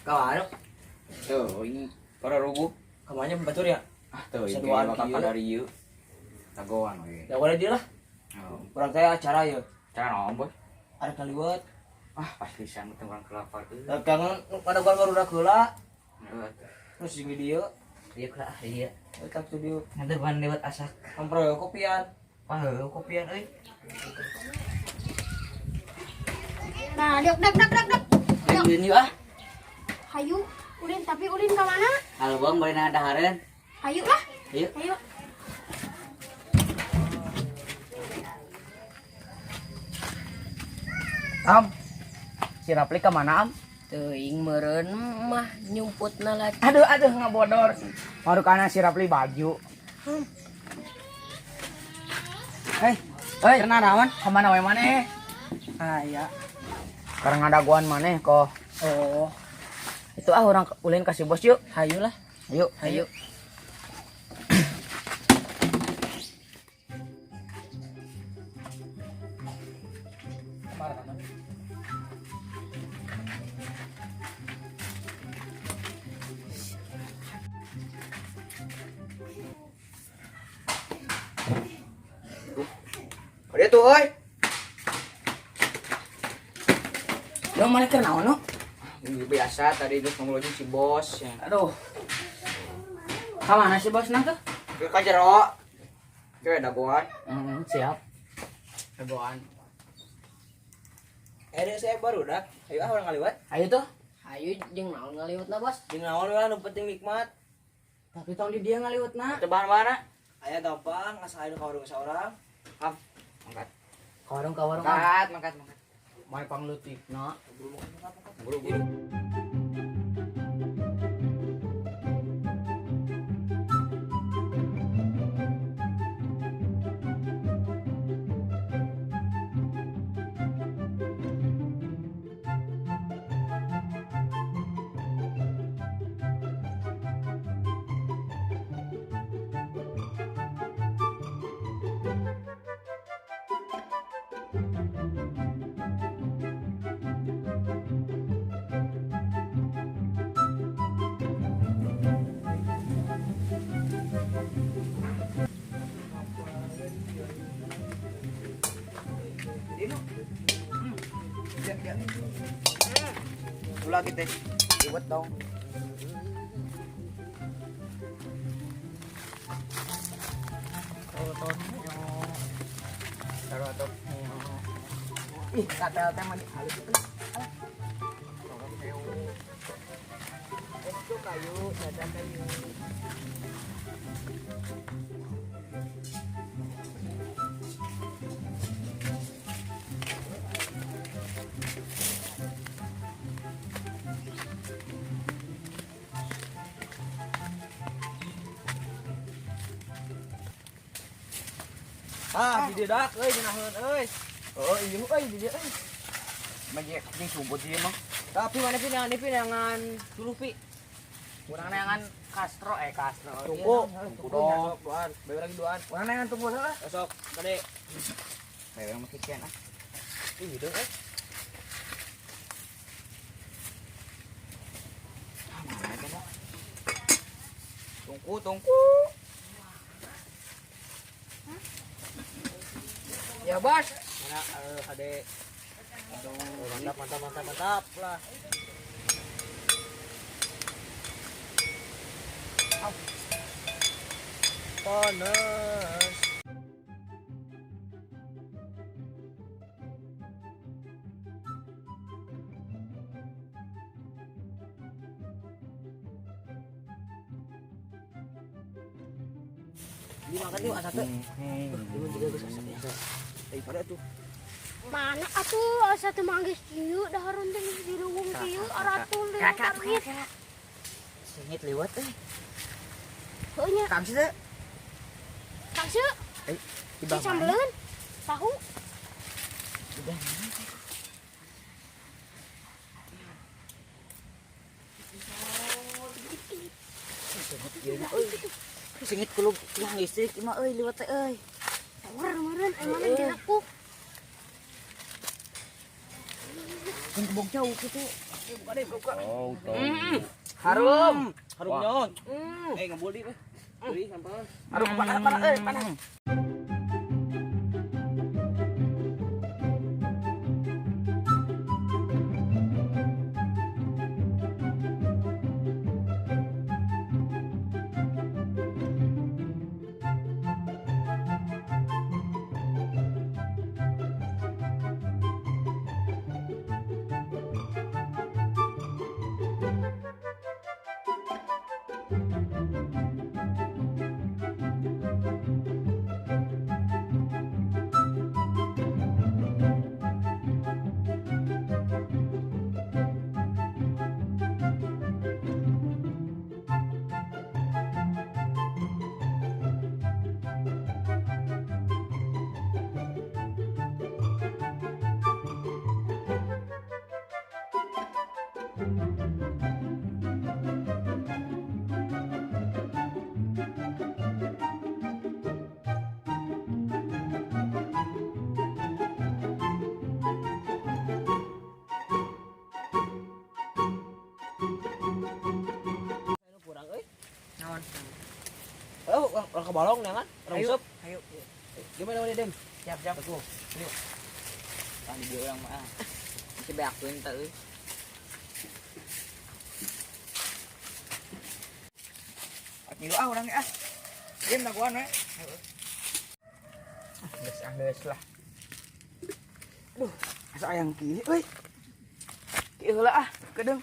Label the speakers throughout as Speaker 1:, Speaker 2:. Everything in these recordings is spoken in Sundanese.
Speaker 1: Kawan,
Speaker 2: Tuh, ini para ruguh.
Speaker 1: kemana batur ya?
Speaker 2: Ah, tuh, ini
Speaker 1: Seduaan
Speaker 2: bakal
Speaker 1: kieu.
Speaker 2: dari ieu. Dagoan we.
Speaker 1: Ya udah dia lah.
Speaker 2: Oh,
Speaker 1: Urang teh acara ya.
Speaker 2: cara naon, Boy?
Speaker 1: Ada kaliwat.
Speaker 2: Ah, pasti san teh urang kelapar euy.
Speaker 1: Dagangan ada gua baru heula.
Speaker 2: Heeh.
Speaker 1: Terus jeung di dieu.
Speaker 3: Iya lah, iya.
Speaker 1: Eta tuh dieu.
Speaker 3: Nanti ban lewat asak.
Speaker 1: Ampro kopian.
Speaker 3: Wah, heuh kopian euy.
Speaker 4: Nah, dek dek dek dek dek.
Speaker 3: Ulin yuk ah.
Speaker 4: Hayu, ulin tapi ulin ke mana?
Speaker 3: Album bari na dahareun.
Speaker 4: Hayu lah.
Speaker 3: Ayo.
Speaker 4: Hayu.
Speaker 2: Am. Si Rapli ka mana, Am?
Speaker 5: Teuing meureun mah nyumputna lah.
Speaker 2: Aduh, aduh ngabodor. Baru kana si Rapli baju. Hei, hei,
Speaker 3: Kena naon?
Speaker 2: kemana we maneh?
Speaker 3: Ah, iya.
Speaker 2: Karena ngadaguan maneh kok.
Speaker 3: Oh,
Speaker 2: Itu ah orang ulin kasih bos yuk.
Speaker 3: hayu lah.
Speaker 2: Yuk.
Speaker 3: Hayu.
Speaker 2: Dia tuh, oi.
Speaker 3: Lo mana keur naon no?
Speaker 2: Biasa tadi terus ngobrol jeung si bos ya.
Speaker 3: Aduh. Ka mana sih bos tuh?
Speaker 2: Ke ka jero. Ke dagoan.
Speaker 3: Hmm, siap. Dagoan.
Speaker 1: Eh, dia saya baru dak. Ayo ah urang kaliwat.
Speaker 3: Ayo tuh.
Speaker 5: Hayu jeung naon ngaliwatna, Bos?
Speaker 1: Jeung naon we nu penting nikmat.
Speaker 3: Tapi tong di dia ngaliwatna.
Speaker 2: Teu bahan mana?
Speaker 1: Aya gampang asa aya ka warung saurang.
Speaker 2: Am. Mangkat.
Speaker 3: Ka warung ka warung. Am.
Speaker 2: Mangkat, mangkat, mangkat.
Speaker 3: Mai panglutikna.
Speaker 2: Buru buru. Ulah kita. Liwat dong. Taruh atau
Speaker 3: Ih, katel teh mah halus itu.
Speaker 1: Itu kayu, caca kayu. Ah, di dieu dak euy ngeunaheun euy.
Speaker 2: Oh, iya euy di dieu euy. Mah jeung sumput ieu mah.
Speaker 1: Tapi mana pi neangan pi neangan dulu pi.
Speaker 3: Urang neangan Castro eh Castro.
Speaker 1: Tunggu,
Speaker 2: Tunggu dong.
Speaker 1: Sok duaan, bayar lagi duaan.
Speaker 3: Urang neangan tunggu heula.
Speaker 1: Besok gede.
Speaker 2: Bayar mah kikian ah.
Speaker 1: Ih, hideung euy.
Speaker 2: Ah, mana eta mah? Tungku, tungku.
Speaker 3: Ya, Bos.
Speaker 1: Mana ade. Aduh, mantap mantap mantap mantap lah. Panas. Ini makan yuk asa teh. Ini juga geus asa ya. Daripada tuh.
Speaker 4: Mana atuh asa teu manggis kieu dahareun teh geus diluwung kieu aratul deui target.
Speaker 3: Sengit lewat euy.
Speaker 4: Heuh nya,
Speaker 3: Kam sih teh.
Speaker 4: Kang Seu,
Speaker 3: Eh,
Speaker 4: si sambeleun. Tahu.
Speaker 3: Sengit kulub tiang listrik mah euy liwat teh euy.
Speaker 4: Tawar meureun emang diraku.
Speaker 3: Kan kebong jauh gitu.
Speaker 1: Buka deh, buka.
Speaker 2: Oh, tuh.
Speaker 3: Harum.
Speaker 1: Harum nyon. Eh, ngebul di, eh. Beli sampai.
Speaker 3: Aduh, panas panas euy, panas.
Speaker 1: Kurang euy.
Speaker 3: Naon?
Speaker 1: Oh, orang ke balong nih kan? Orang
Speaker 3: Ayo,
Speaker 1: usep.
Speaker 3: ayo.
Speaker 1: Gimana mana Dem?
Speaker 3: Siap, siap.
Speaker 1: Aku.
Speaker 3: Ayo.
Speaker 2: Tadi dia orang mah. Masih beakeun teh euy.
Speaker 3: Ngilu ah urang ah. Diam dagoan we. Geus ah geus lah. Duh, asa ayang kieu euy. Kieu heula ah, kedeung.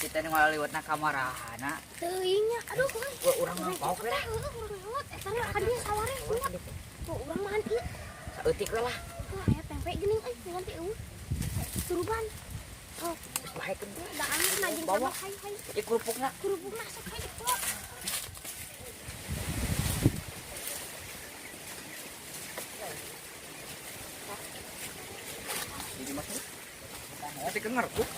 Speaker 2: Kita nu ngaliwatna ka marahana.
Speaker 4: Teuing nya. Aduh, euy.
Speaker 2: Wah, urang ngapok we lah.
Speaker 4: Heeh, urang lewat. Eta mah kan dia saware nya. Tuh urang mahan ieu.
Speaker 2: Saeutik we lah.
Speaker 4: Tuh aya tempe geuning euy, dengan teh eueuh. Turuban. Oh,
Speaker 2: Geus bae keun.
Speaker 4: da anu na jeung
Speaker 2: Bawa.
Speaker 4: sama hayu hayu.
Speaker 2: Ieu kerupukna.
Speaker 4: Kerupukna sok hayu bawa.
Speaker 2: Jadi masuk.
Speaker 3: Tapi kenger tuh.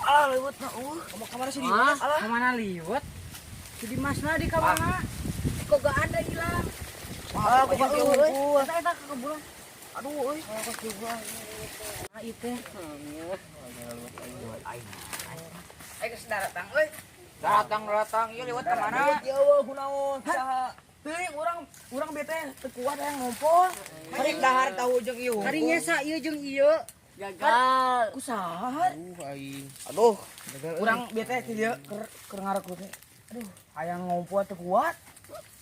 Speaker 3: Alah lewat na eueuh.
Speaker 1: Kamu kamana sih di?
Speaker 5: Ah,
Speaker 3: Alah.
Speaker 5: kemana liwat? Si Dimasna di kamana? Kok gak ada hilang?
Speaker 3: Ah, aku pakai unggul.
Speaker 5: Eta eta ke kebulan.
Speaker 3: Aduh euy.
Speaker 5: Ah, ieu teh.
Speaker 3: Eh geus daratang euy. Datang-datang ieu lewat ka mana?
Speaker 1: Ya eueuh kunaon? Saha?
Speaker 3: Teuing urang urang bete teu kuat hayang ngompol. Hari dahar tahu jeung ieu.
Speaker 5: Karinya sa ieu jeung ieu.
Speaker 1: Gagal.
Speaker 3: Kusaha?
Speaker 1: Aing.
Speaker 3: Aduh, urang bete ti dieu keur keur ngarekrut teh. Aduh, hayang ngompol teu kuat.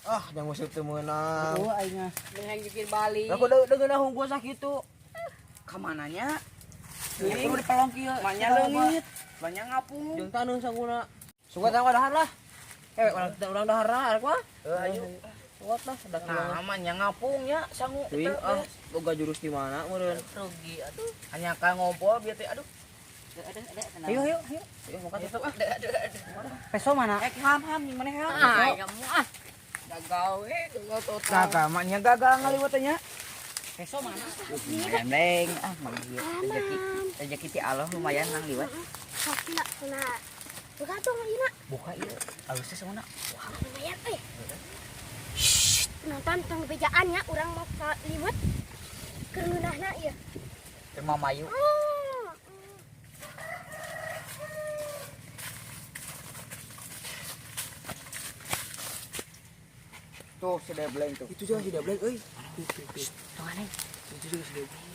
Speaker 1: Ah, jangan musuh teu meunang.
Speaker 5: Oh, aing mah.
Speaker 2: Dengan jukir balik.
Speaker 1: Lah kok deungeun hungkul sakitu.
Speaker 3: Ka mananya?
Speaker 1: Teuing di pelong kieu.
Speaker 3: Manya leungit, banyak ngapung.
Speaker 1: Jeung taneuh sangguna. Sugat tang dahar lah. Eh, urang urang dahar lah, arek mah.
Speaker 3: Ayo.
Speaker 1: Sugat lah, dah
Speaker 3: Nah, manya ngapung nya sangu.
Speaker 1: Teuing ah, boga jurus di mana meureun.
Speaker 5: Rugi atuh.
Speaker 3: Hanya ka ngompol bieu teh aduh.
Speaker 5: Ayo ayo ayo.
Speaker 1: Ayo buka tutup ah.
Speaker 5: Peso mana?
Speaker 3: Eh ham-ham mana ham?
Speaker 5: Ah, kamu ah.
Speaker 2: Gagal we, gagal total.
Speaker 3: Gagal mah gagal ngaliwat teh nya.
Speaker 5: Peso mana?
Speaker 2: Lumayan neng, ah mah ieu rezeki rezeki ti Allah lumayan nang liwat.
Speaker 4: Sok cenah cenah. Buka tuh ieu.
Speaker 2: Buka ieu alus teh sauna.
Speaker 4: Lumayan euy. Penonton tong bejaan nya urang mau ka liwet. Keur ngeunahna ieu.
Speaker 2: Teu mamayu.
Speaker 3: Tuh si Debleng tuh.
Speaker 1: Itu juga si Debleng euy.
Speaker 2: Tong aneh.
Speaker 1: Itu juga si Debleng.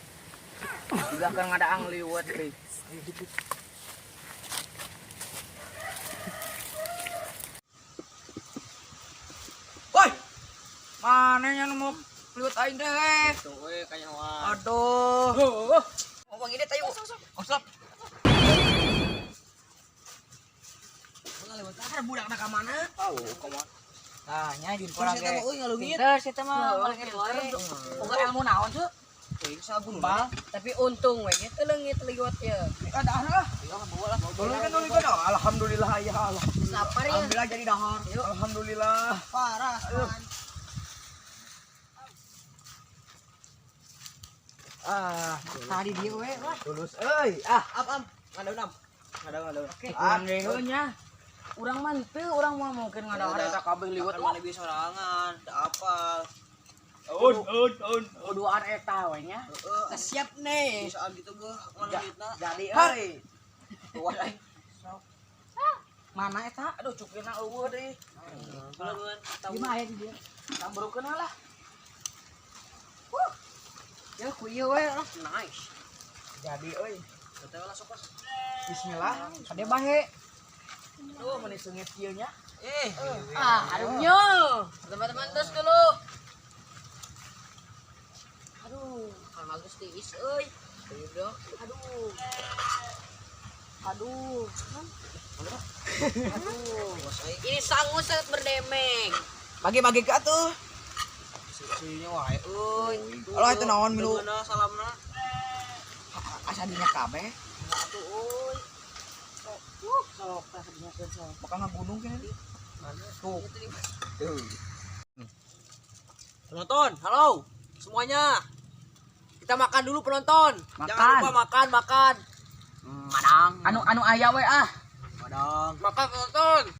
Speaker 3: Juga keur ngadaang liwat euy.
Speaker 1: Ayo jemput.
Speaker 3: Woi. Mana nya nu mau liwat aing teh?
Speaker 1: Tuh euy kanyawan.
Speaker 3: Aduh. Ngomong ini tayo. Oslop. Ngaliwat budakna ka mana?
Speaker 1: Tahu kumaha.
Speaker 3: Tah nya jun urang
Speaker 1: Terus eta
Speaker 3: ge.
Speaker 1: mah euy ngaleungit.
Speaker 5: Pinter sih teh mah ngaleungit wae.
Speaker 3: Boga ilmu naon tuh?
Speaker 1: Teuing sabun.
Speaker 3: Bal.
Speaker 5: Tapi untung we nya teu leungit liwat ye.
Speaker 3: Ah dahar lah. Dulu kan dulu kan. Alhamdulillah ya Allah.
Speaker 5: Lapar ya.
Speaker 3: Alhamdulillah jadi dahar. Alhamdulillah.
Speaker 5: Parah.
Speaker 3: Ah,
Speaker 5: Tadi dia we lah.
Speaker 3: lulus euy. Ah, am am. Ngandaunam. Ada.
Speaker 5: Oke, urang ge nya. Urang mah teu, urang mah mungkin ngadahar eta kabeh liwet.
Speaker 1: Kan mana bisa sorangan, da apa.
Speaker 2: Un un un.
Speaker 5: Kuduan eta we nya.
Speaker 1: Heeh.
Speaker 3: Siap nih.
Speaker 1: Bisaan gitu gua, mana duitna.
Speaker 3: Jadi euy. Tuan euy.
Speaker 5: Mana eta?
Speaker 3: Aduh cukirna eueuh deui.
Speaker 1: Duluan.
Speaker 5: Di mana aya di dieu?
Speaker 3: Tamburukeun lah.
Speaker 5: Ya ku ieu we lah.
Speaker 1: Nice.
Speaker 3: Jadi euy.
Speaker 1: Betul lah sok.
Speaker 3: Bismillah.
Speaker 5: Kade bahe.
Speaker 3: Duh, meni seungit kieu nya.
Speaker 1: Eh,
Speaker 5: Ah, harumnya.
Speaker 1: teman-teman terus dulu. Aduh, kan bagus tiis euy. Udah.
Speaker 4: Aduh. Aduh.
Speaker 1: Aduh. Ini sangu sangat berdemeng.
Speaker 3: Bagi-bagi ke atuh.
Speaker 1: Sisinya wae euy.
Speaker 3: Alah, itu naon milu.
Speaker 1: Gimana salamna?
Speaker 3: Asa dinya kabeh.
Speaker 1: Atuh euy.
Speaker 5: Sok tah dinyakeun sok.
Speaker 3: Bakal ngagunung kene.
Speaker 1: Mana?
Speaker 3: Tuh. Tuh.
Speaker 1: Penonton, halo semuanya. Kita makan dulu penonton. Jangan
Speaker 5: Makan.
Speaker 1: lupa makan, makan. Madang.
Speaker 5: Anu anu aya we ah.
Speaker 1: Madang. Makan penonton.